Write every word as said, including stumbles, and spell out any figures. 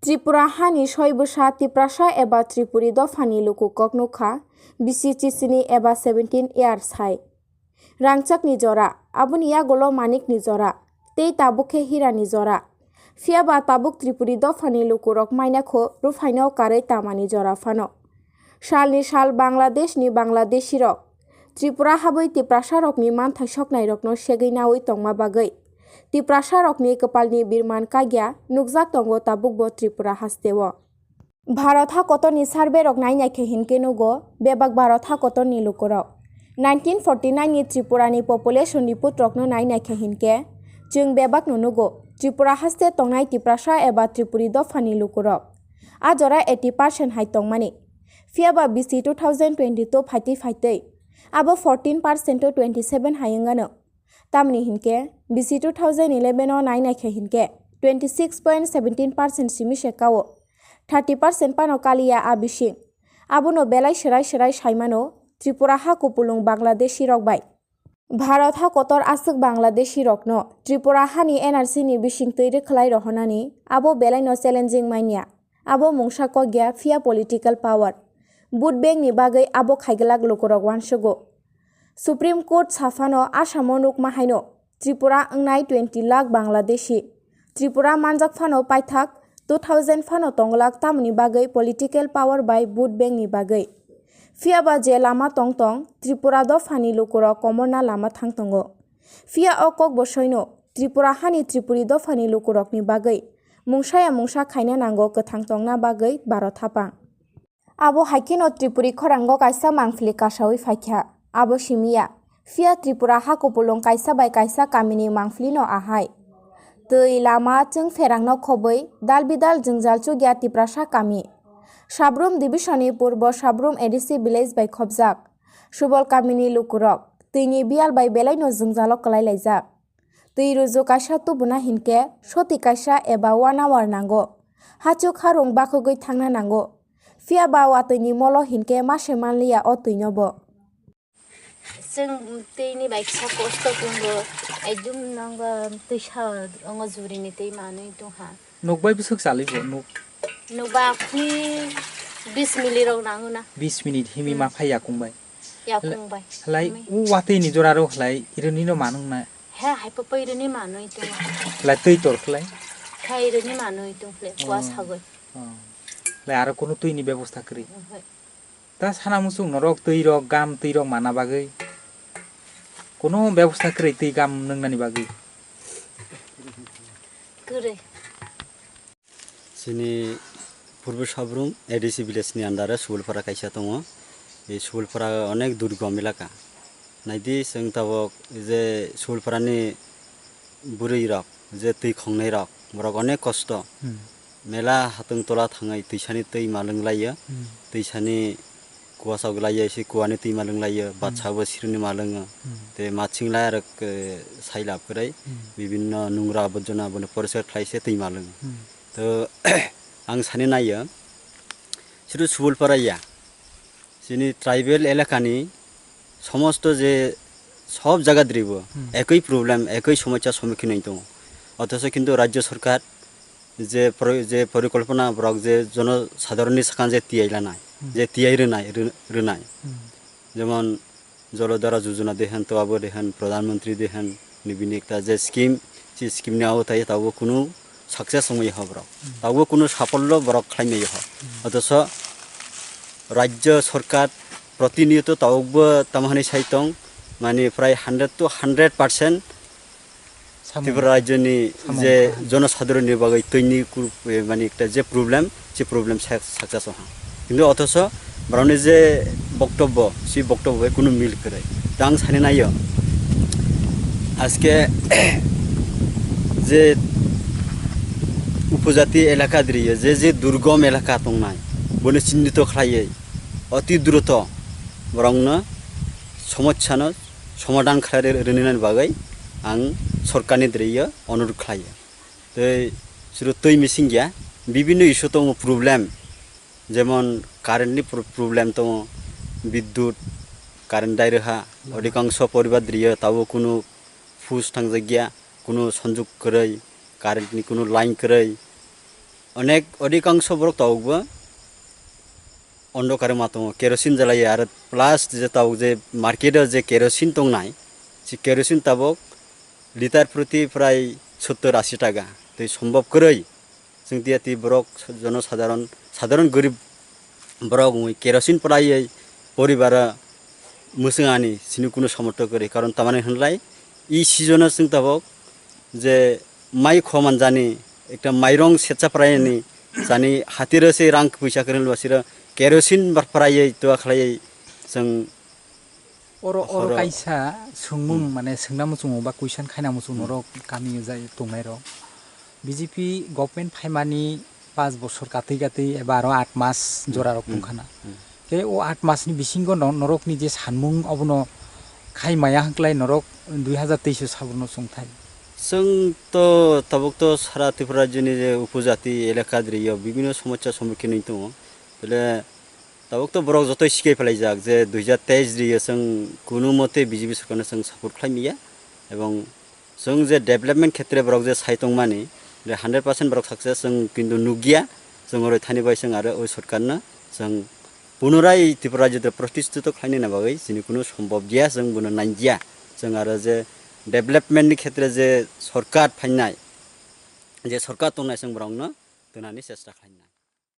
Tripura hani soi bwsa Tiprasa eba Tripuri dophani luku kok nukha, bisi chisini eba seventeen years hai. Rangchakni jora, aboni yagulo manikni jora, tei tabuk khe hirani jora. Phiya ba tabuk Tripuri dophani lukurok mainakho ruphaino karwi tamani jora phano. Salni sal Bangladeshni Bangladeshirok Tripura habwi Tiprasarokni manthai soknairokno segwi naui tongma bagwi Tiprasarokni kwpalni birman kagya nukjak tongo tabukbo Tripura hasteo. Bharat hakotorni survey rok nainai khe hinkhe nugo bebak Bharat hakotorni lukurok. Nineteen forty nine ni Tripura ni population report rokno nainai khe hinkhe chwng bebakno nugo Tripura haste tongnai Tiprasa eba Tripuri dophani lukurok. A jora eighty percent hai tongmani. Phiya ba bisi two thousand twenty two phaitwi phaitwi abo fourteen percent to twenty seven hai wngano. Tamni hinkhe bisi two thousand eleven o nainai khe hinkhe twenty six point seventeen percent simi se kao. Thirty percent pano kaliya a bising. Abono belai serai serai saimano Tripura ha kupulung Bangladeshi rok bai. Bharat ha kotor aswk Bangladeshi rokno Tripura hani N R C ni bising twi rwkhlai rohonani abo belaino challenging manya. Abo mungsa kok ya phiya political power. Vote bank ni bagwi abo khaiglak lukurok uansugo. Supreme Court saphano Assamo nukma haino Tripura wngnai twenty lakh Bangladeshi. Tripura manjak phano paithak two thousand phano tonglak tamoni bagwi political power bai vote bank ni bagwi. Phiya ba je lama tong tong Tripura dophani lukurok komorna lama thang tongo. Phiya o kok bo soino Tripura hani Tripuri dophani lukurokni bagwi mungsaya mungsa khaina nango kwthang tongna bagwi Bharat hapang. Abo hai kheno Tripuri khorango kaisa mangpili kasaui phaikha, abo simi ya. Phiya Tripura ha kupulung kaisa bai kaisa kamini mangpilino ahai. Twi, lama, chwng pherangno khobwi dal bidal jwngjal chukya Tiprasa kami. Sabrum Division ni Purbo Sabrum A D C village bai khobjak. Subol kamini lukurok twini biyal bai belaino jwngjalo kwlai laijak. Twi ruju kaisa tubuna hinkhe soti kaisa eba one hour nango. Hachuk harung bakhogwi thangna nango. Phiya ba watwini molo hinkhe ma se manliya o twino bo. Chwng twini bai kisa kosto tongo. Ekdum nangba twisa ongo jurini twi manwi tongha. Nuk bai bwswk chalwi bo nuk? Nuk ba khuni bis minute rok nango na. Bis minute himi Hmm. ma phai yakung bai. Yakung bai. Hlai Himi. U watwi ni jora ro hlai ironi no manung na. He hai pa pa ironi manwi tong. Hlai twi tor khlai. He ironi manwi tong khlai Oh. Kuwa sagoi. Oh. Hlai aro kunu twi ni bebosta kwrwi. Oho. Ta sana musung norok twi rok gam twi rok mana bagwi. Kunu bebosta kwrwi twi gam nwngnani bagwi. Kwrwi. Chini Purbo Sabrum A D C village ni under o Subulpara kaisa tongo. Ei Subulpara onek durgom elaka. Naidi chwng tabok je Subulparani bwrwi rok, je twi khongnai rok, borok onek kosto. Hmm. Mela hatwng tola thangwi twisani twi malwng laio. Hmm. Twisani kuwasok laio, se kuwani twi malwng laio, Hmm. Batsa bo sironi malwngo. Hmm. Te maching lai arok, eh, sailap kwrwi, Hmm. Bibinno nungra aborjona boni poriskar khlai se twi malwngo. Hmm. To, ang sani naio, siru Subulpara ya, chini tribal elakani somosto je sob jaga dribo Hmm. ekoi problem, ekoi somosya sommukhin wng tongo. Othocho kintu rajya sorkar je pro-, je porikolpona borok je jono sadharonni sakha je tiyai lanai, Hmm. je tiyai rwnai, rw-, rwnai. Hmm. Jemon Jolodhara Jojona de han, to abo de han, Pradhan Mantri de han, ni bini ekta je scheme, se scheme ni aotai tabuk kunu success wngmaya borok. Hmm. Tabuk kunu sapollo borok khlaimaya. Hmm. Othocho rajya sorkar protiniyoto tabukbo tamo hwnwi sai tong, mani prai hundred to hundred percent Samung. Tripura rajyoni Samung je kha. Jonosadharonni bagwi twini kur-, eh, mani ekta je problem, se problem sa-, success wngha. Kintu othocho borokni je boktobbo, se boktobbo bai kunu mil kwrwi. To ang sani naio, aske je upojati elaka diriyo, je je durgom elaka tongnai, bono chinnito khlaiwi, oti druto borokno somosyano somadhan khlai rw-, rwninani bagwi ang sorkarni diriyo onurudh khlaio. Tei suru twi mising ya, bibinno issue tongo problem, jemon currentni pro-, problem tongo, bidyut, current dai rwha, odikangso poribar diriyo tabuk kunu fuse thangjak ya, kunu sonjog kwrwi, currentni kunu line kwrwi. Onek odhikangsho borok tabukbo ondhokare ma tongo, kerosene jalaiya, aro plus je tabuk je market o je kerosene tongnai, se kerosene tabuk litar proti prai sottor ashi taka, tei sombhob kwrwi. Chwng tiya twi borok jono sadharon, sadharon gorib borok wngwi kerosene phlaiwi poribaro mwswng ani sini kunu somorthok kwrwi, karon tamani hwnlai i season o chwng tabuk je mai khoman jani ekta mairong setsa phlaiani jani hatiro se rang puisa kwrwngba siro kerosene bar phlaiwi toa khlaiwi chwng Oro, oro horo kaisa swngmung, hmm, mane swngna muchungo ba question khaina muchungo, hmm, norok kami jai tongnai rok. B J P government phaimani panch bosor katwi katwi eba aro aat mas, hmm, jora rok, hmm, tongkhana. Hmm. Tei o aat mas ni bisingo no-, norok ni je sanmung obono khai maya hwnkhlai norok dui hazar teis o saborno chwngthai. Chwng to tabuk to sara Tripura rajyo ni je upojati elaka dri yo bibhinno somosya sommukhin wngwi tongo. Bole Tabuk to borok joto sikai phalai jak je dui hazar teis ri o chwng kunu mote B J P sorkar no chwng support khlai maya, ebong chwng je development khetre borok je sai tongmani je hundred percent borok success chwng kintu nukya, chwng oro thani bai chwng aro o sorkar no chwng punorai Tripura rajyo to protistito khlainani bagwi chini kunu sombhob ya, chwng bono nangya, chwng aro je development ni khetre je sorkar phainai, je sorkar tongnai chwng borok no twnani chesta khlainai.